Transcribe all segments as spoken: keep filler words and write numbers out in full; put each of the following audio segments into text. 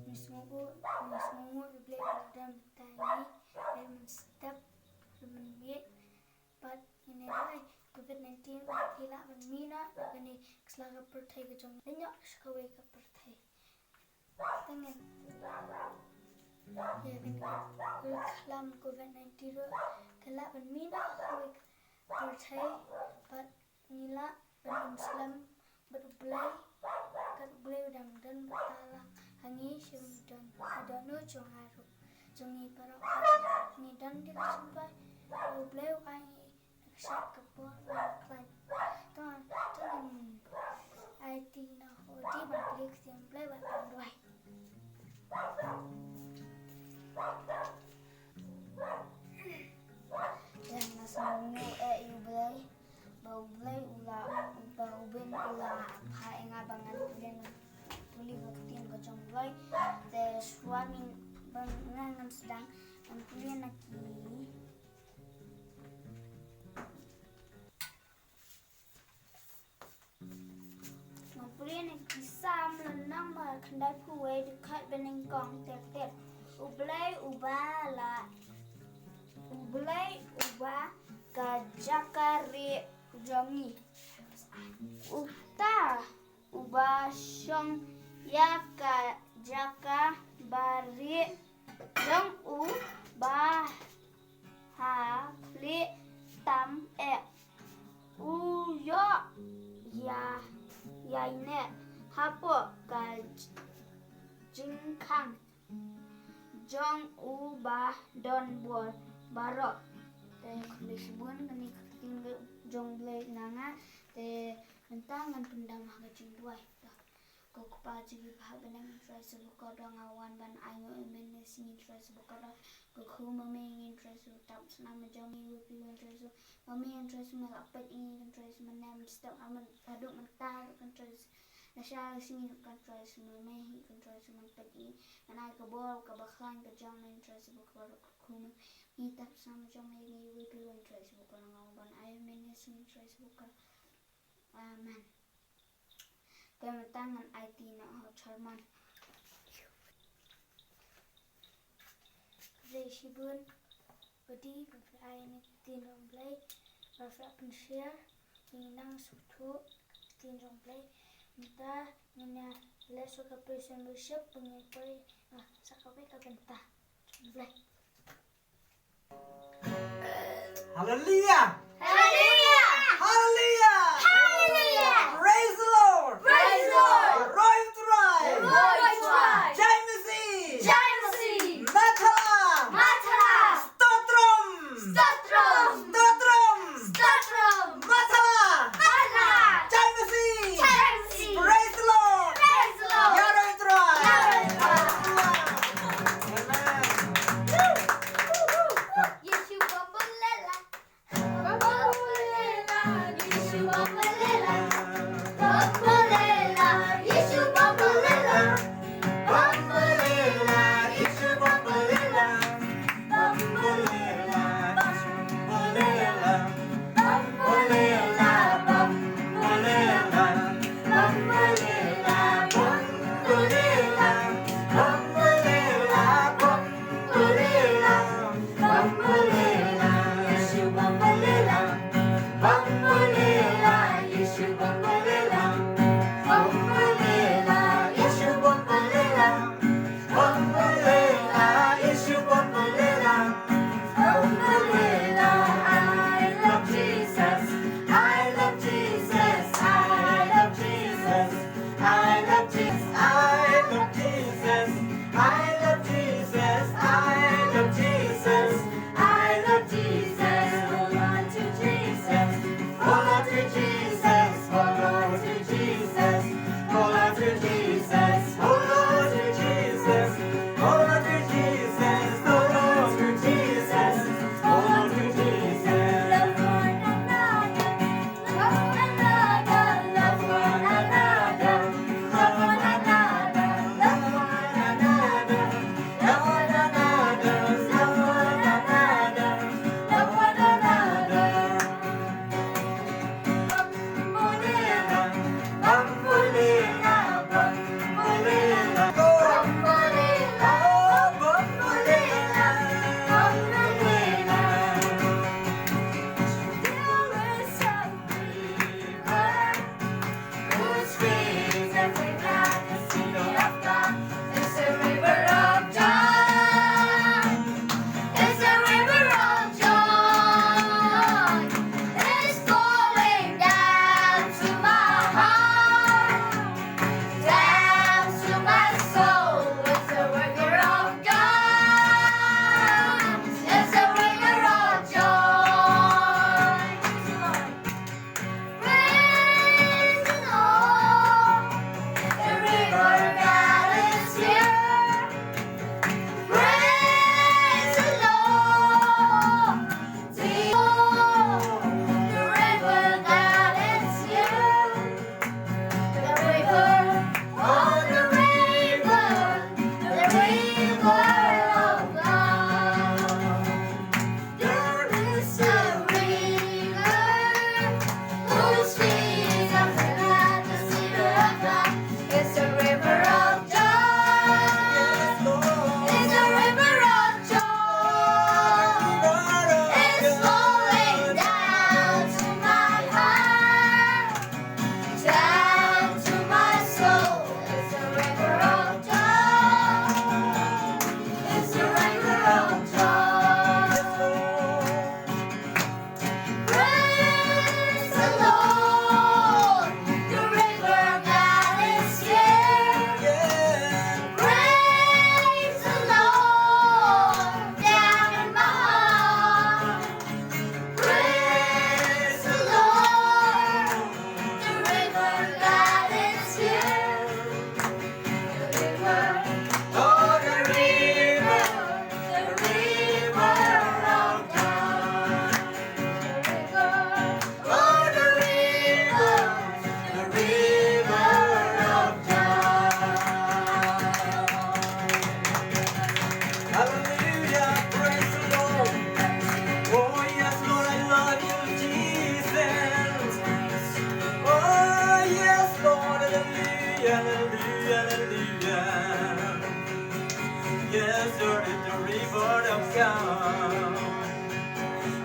Ngi sngewnguh, ngi sngewnguh ïa U Blei ba u don bynta ïa ngi, ba u mynstep, ba u mynmiet, bad ngin ïa duwai covid nineteen u lah ban mih noh na kane ka sla ka pyrthei ka jong ngi, leit noh sha kawei ka pyrthei. Te ngin ïa kane ka khlam covid nineteen ruh ka lah ban mih noh ha kawei ka pyrthei, bad ngi lah ban ym slem bad U Blei, kat U Blei u dang don bad la ha ngi shim don, ha dohnud jong nga ruh, jong ngi baroh. Ngi don da ka jingduwai ba U Blei u ai ngi ka shad ka por ba ngi khlaiñ. To, to ngin aiti noh ha U Dei ban plie ktien Blei bad ban duwai. Ïa nga sngewnguh eh ïa U Blei, ba U Blei u la, ba U Blei u la phah ïa nga ba ngan pule na, pule ka ktien ka jong U Blei. Te shuwa ngin, ba nga ngan sdang, ngan pule na ki Ngan pule na ki Salm lynnong ba khyndaiphew wei dkhot ba nyngkong ter ter. U Blei uba la, U Blei uba ka jaka rieh jong ngi. Uta uba shong ïa ka jaka ba rieh jong u ba ha khlieh tam eh. U ïoh ïa, ïaineh hapoh ka jingkhang jong u ba don bor baroh. Te khublei shibun, kane ka ktien jong U Blei na nga. Te mynta ngan pyndam ha ka jingduwai. Ko Kpa jong ngi ba ha bneng, Trai Jisu ba kordor, nga wan ban ai nguh ïa me ha ine i sngi, Trai Jisu ba kordor. Ko Khun, ma me ngi, Trai Jisu, tap snam jong ngi, wei pa wei, Trai Jisu. Ma me ngi, Trai Jisu, me la peit ïa ngi, Trai Jisu, ma ne mynstep haduh mynta, Trai Jisu. Lashai ka sngi, Trai Jisu, ma me hi, Trai Jisu, man peit ïa ngi, man ai ka bor kaba khlaiñ ka jong me, Trai Jisu ba kordor. Ko Khun, ma ngi, tap snam jong me ïa ngi, wei pa wei, Trai Jisu ba kordor, nga wan ban ai ïa me ha ine i sngi, Trai Jisu ba kordor. Amen. Te mynta ngan aiti noh ha u Tharman. Khublei shibun, U Dei, ba phi ai ïa ngi ka ktien jong U Blei, ba phi la pynshare ïa ngi nang sngewthuh ka ktien jong U Blei. Mynta ngin ïa leh shuh ka praise and worship, ba ngin poi, ah, sa kawei ka bynta jong U Blei. Hallelujah! Hallelujah! Hallelujah! Hallelujah! Praise the Lord! Praise the Lord! Roy Trai! Roy Trai! Jai Masih! Jai Masih! Mathala! Mathala! Stotram! Stotram! Stotram! Stotram! Mathala! Mathala! Jai Masih! Jai Masih! Praise the Lord! Praise the Lord! Ïa Roy Trai! Ïa Roy Trai! Hallelujah! Amen. Yeshu ba bun lala.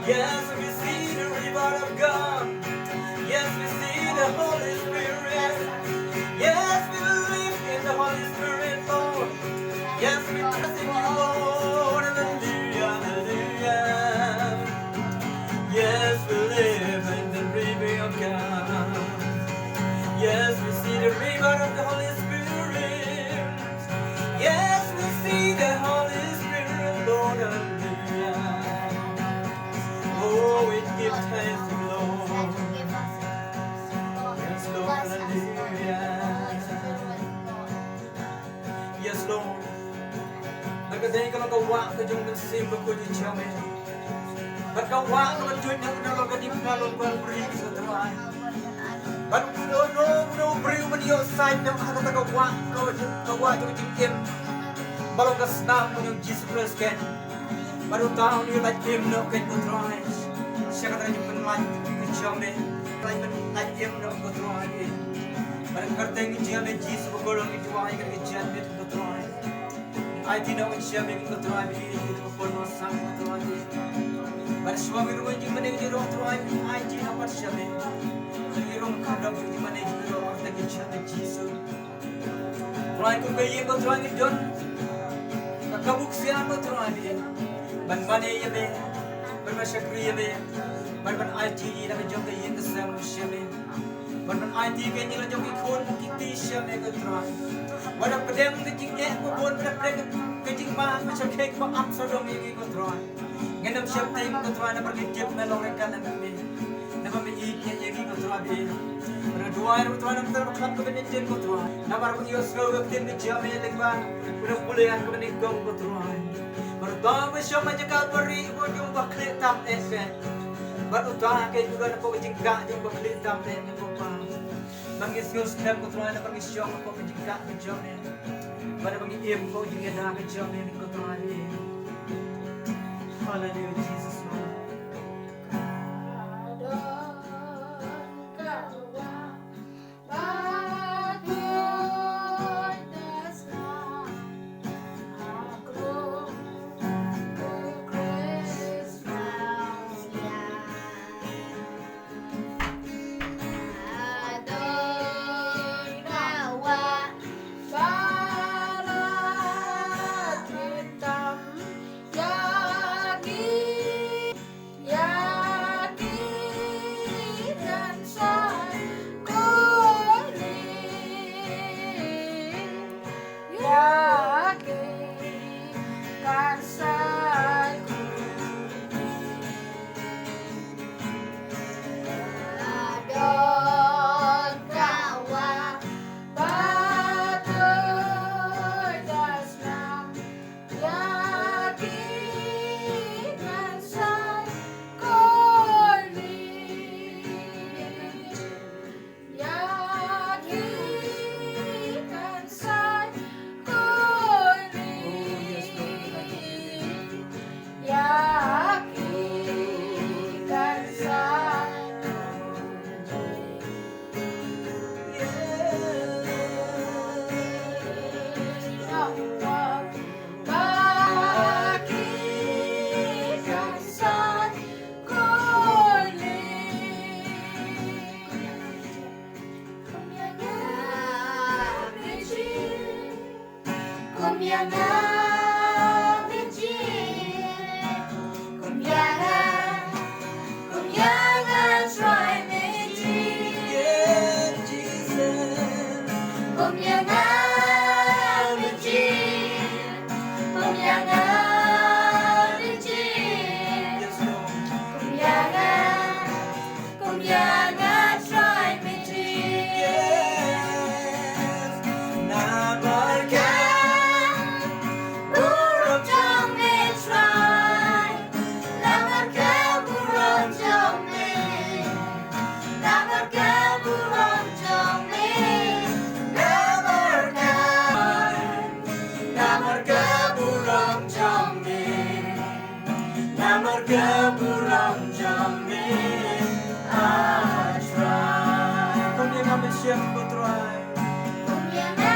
Yes, we see the river of God. Yes, we see the Holy Spirit. Yes, we believe in the Holy Spirit, Lord. Yes, we trust in you, Lord. Hallelujah, hallelujah. Yes, we live in the river of God. Yes, we see the river of the Holy Spirit. Yes, we see the Holy Spirit, Lord, hallelujah. Oh, we give thanks to you, Lord. Yes, Lord, hallelujah. Yes, Lord. Bad ka dei ka long ka wah ka jong u Mynsiem Bakhuid jong me. Bad ka wah kaba tuid na ka dohnud ka dei ka long ka briew, ko Trai. Bad uno uno u briew ban ïoh sait noh ha kata ka wah, ka wah jong ka jingim. Ba long ka snam ka jong u Jisu Khrist keiñ. Bad uta un ïoh lait im noh keiñ, ko Trai, sha kata ka jingpynlait ka jong me. Lait im noh, ko Trai. Bad ka kyrteng ka jong me Jisu ba kordor ngi duwai ïa kata ka jingpynlait, ko Trai. Aiti noh sha me, ko Trai, me ïeit, ko Trai, ko Trai. Bad shuwa ngi rung jingmane jong ngi, ko Trai, aiti noh pat sha me. Ngi rung kordor jingmane jong ngi, ko Trai, ka jingim Jisu. Trai, kum ka ïing, ko Trai, ngi don ka kabu ksiar, ko Trai, me ban mane ïa me, ban ban shakri ïa me, ban ban aiti ïa la ka jong ka ïing ka sem sha me. Ban ban aiti ïa la jong ki khun ki kti sha me, ko Trai. Wat la pdeng ka jingeh ba bun, wat la pdeng ka jingma, ka jingeh ba ap sawdong ïa ngi, ko Trai. Ngin ym sheptieng, ko Trai, namar ngi tip me long ryngkat lem bad me. Namar me ïeit ïa ngi, ko Trai, bad nga duwai, ko Trai, namar ka bynta jong me, ko Trai. Namar ba ngi ïohsngew ïa ka ktien ka jong me lyngba u nongpule ha kaba nyngkong, ko Trai. Bad uta uba shong ha jaka bari, uba jong uba khlieh tam eh, bad uta keiñ u don hapoh ka jingkah jong uba khlieh tam eh, ko Kpa. Ba ngi sngew skhem, ko Trai, namar ngi shong hapoh ka jingkah ka jong me. Bad ba ngi im hapoh ka jingïada ka jong me, ko Trai. Hallelujah, Jesus, Lord. Kum ïa nga, me Jisu. Kum ïa nga, kum ïa nga, Trai, me Jisu. Kum ïa nga, me Jisu. Kum ïa nga, me Jisu. Kum ïa nga, kum ïa nga, Trai, me Jisu. Namar ka burom jong me, Trai. Namar ka burom jong me. Namar ka burom jong me. Namar ka, namar ka burom jong me. Namar ka burom jong me, ah Trai. Kum ïa nga, me shem, ko Trai. Kum ïa nga,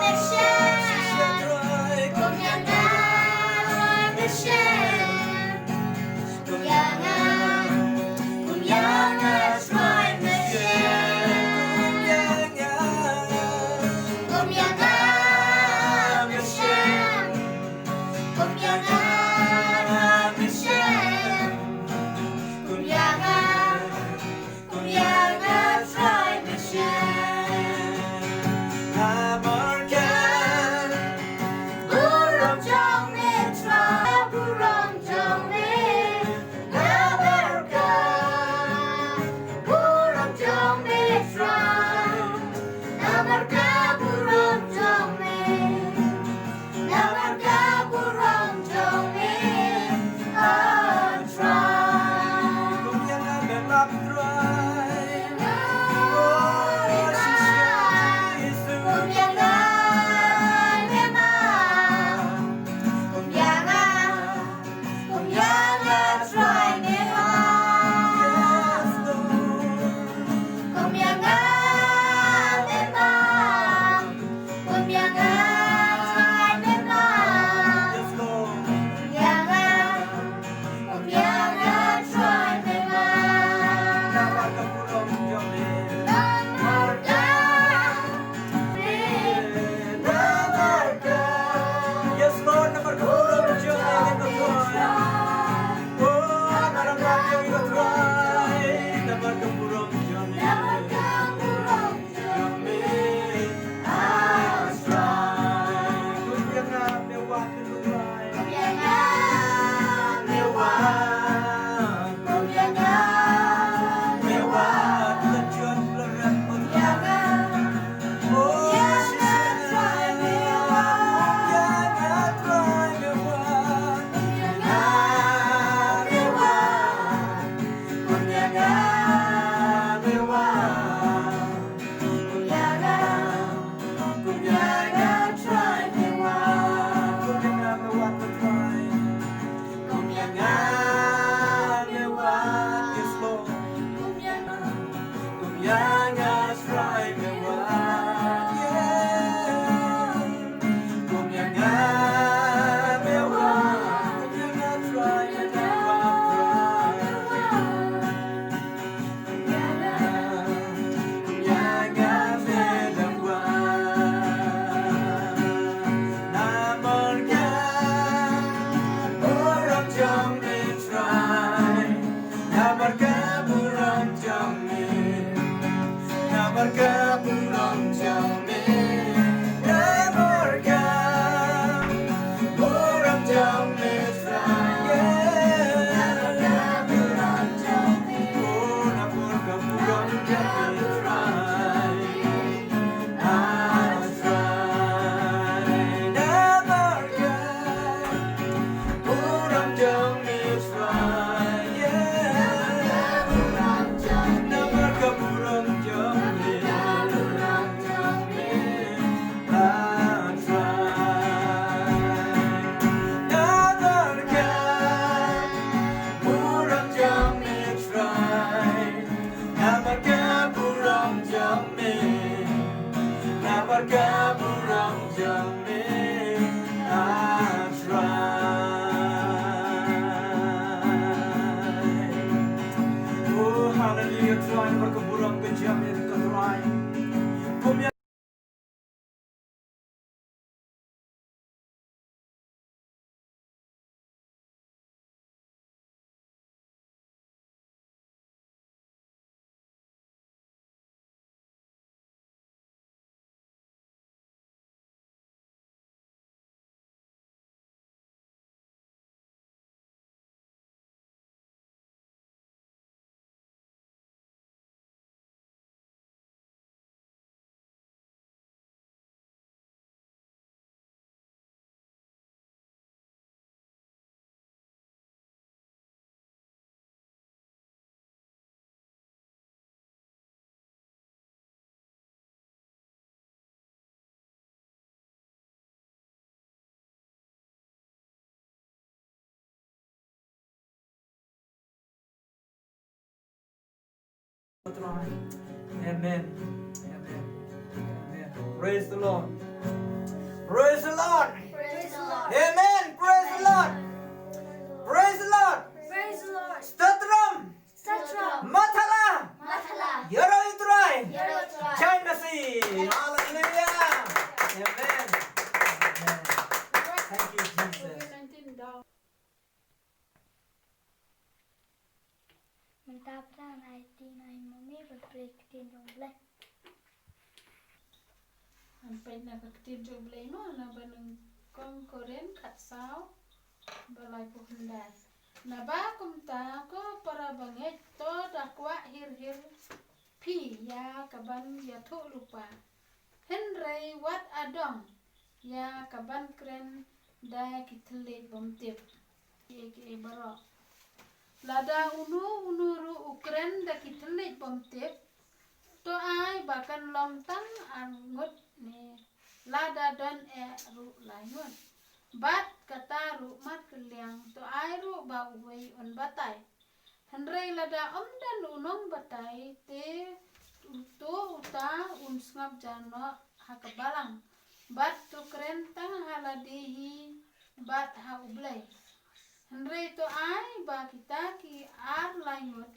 me shem. Shisha, Trai. Kum ïa nga, me shem. Ka burom ka jia ïa ka Trai. Kum ïa Amen. Amen. Amen. Praise the Lord. Praise the Lord. Praise the Lord. Amen. Praise the Lord. Praise the Lord. Praise the Lord. Stotram. Stotram. Mathala. Mathala. Ïaroh ïa u Trai. Ïaroh ïa u Trai. Jai Masih. Hallelujah. Amen. Amen. Thank you, Jesus. Mynta pat ngan aiti noh ïa i mummy ban pule ka ktien jong U Blei. Ngan peit na ka ktien jong U Blei mo, naba nyngkong Korinth khatsaw, ba laiphew khyndai. Naba kumta ko para bangeit, to da kwah hir hir phi ïa kaban ïathuhlypa. Hynrei wat adong ïa kaban kren da ki thylliej bymtip. Kiei kiei baroh. Lada uno uno ruh u kren da ki thylliej bymtip, to ai ba kan long tang ar ngut ne lada don eh ruh lai ngut. Bad kata ruh markylliang, to ai ruh ba uwei un batai. Hynrei lada ym don u nongbatai, te uto uta un sngap jar noh ha ka balang, bad to kren tang ha lade hi bad ha U Blei. Hynrei to ai ba kita ki ar lai ngut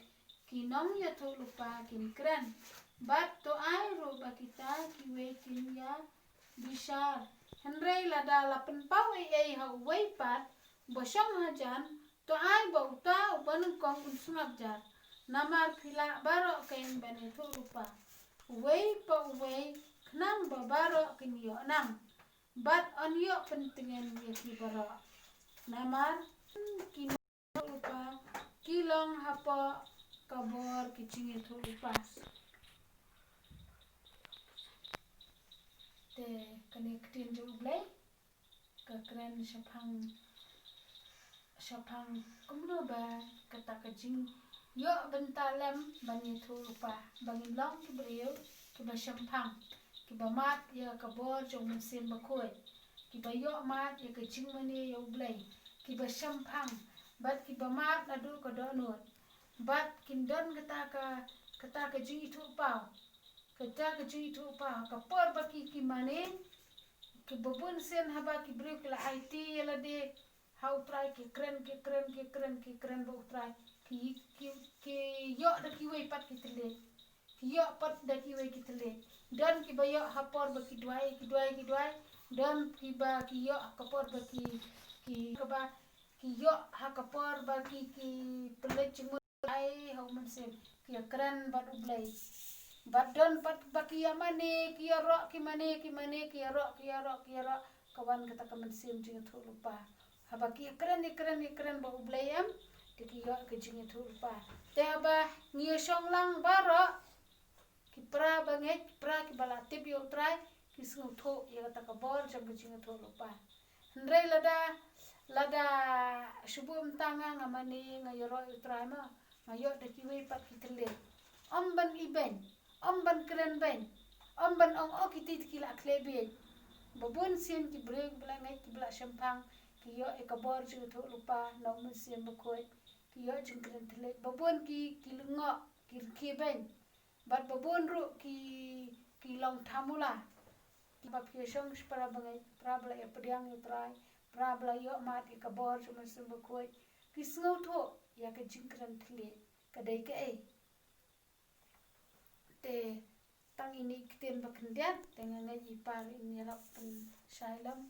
ki nongïathuhlypa kin kren, bad to ai ruh ba kita kiwei kin ïa bishar. Hynrei lada la pynpaw ei ei ha uwei pat ba shong hajan, to ai ba uta uba nyngkong un sngap jar. Namar phi lah baroh kein ban ïathuhlypa uwei pa uwei, khnang ba baroh kin ïoh nang. Bad yn ïoh pyntngen ïa ki baroh. Namar ki nongïathuhlypa ki long hapoh ka bor ki jingïathuhlypa. Te kane ka ktien jong U Blei ka kren shaphang, shaphang kumno ba kata ka jingïoh bynta lem ban ïathuhlypa, ba ngin long ki briew kiba shemphang, kiba mad ïa ka bor jong U Mynsiem Bakhuid, kiba ïoh mad ïa ka jingmane ïa U Blei, kiba shemphang bad kiba mad naduh ka dohnud. Bad kin don kata ka, kata ka jingïathuhpaw. Kata ka jingïathuhpaw, ka por ba ki, ki mane, kiba bun sien haba ki briew ki la aiti ïa lade ha U Trai, ki kren, ki kren, ki kren, ki kren bad U Trai, ki, ki, ki ïoh da kiwei pat ki thylliej. Ki ïoh pat da kiwei ki thylliej. Don kiba ïoh ha por ba ki duwai, ki duwai, ki duwai. Don kiba ki ïoh ha ka por ba ki, ki, kaba ki ïoh ha ka por ba ki, ki pynleit jingmut ai ha U Mynsiem, ki ïakren bad U Blei. Bad don pat ba ki ïamane, ki ïaroh, ki mane, ki mane, ki ïaroh, ki ïaroh, ki ïaroh, ka wan kata ka mynsiem jingïathuhlypa. Haba ki ïakren, ïakren, ïakren bad U Blei em, te ki ïoh ka jingïathuhlypa. Te haba ngi ïashong lang baroh, ki para bangeit, ki para kiba la tip ïa U Trai, ki sngewthuh ïa kata ka bor jong ka jingïathuhlypa. Hynrei lada, lada shu buh mynta nga, nga mane, nga ïaroh ïa U Trai mo, nga ïoh da kiwei pat ki thylliej. Ym ban ibeiñ, ym ban kren beiñ, ym ban ong, oh, kiti te ki la khleh bieit. Ba bun sien ki briew kiba la ngeit, kiba la shemphang, ki ïoh ïa ka bor jingïathuhlypa na U Mynsiem Bakhuid, ki ïoh jingkren thylliej. Ba bun ki, ki lyngngoh, ki rkhie beiñ. Bad ba bun ruh ki, ki long thamula. Kiba phi ïashong shi para bangeit, para ba la ïapdiang ïa U Trai, para ba la ïoh mad ïa ka bor jong U Mynsiem Bakhuid, ki sngewthuh ïa ka jingkren thylliej ka dei kaei. Te tang ine i ktien ba khyndiat te nga ngeit i par in ïarap pynshai lem.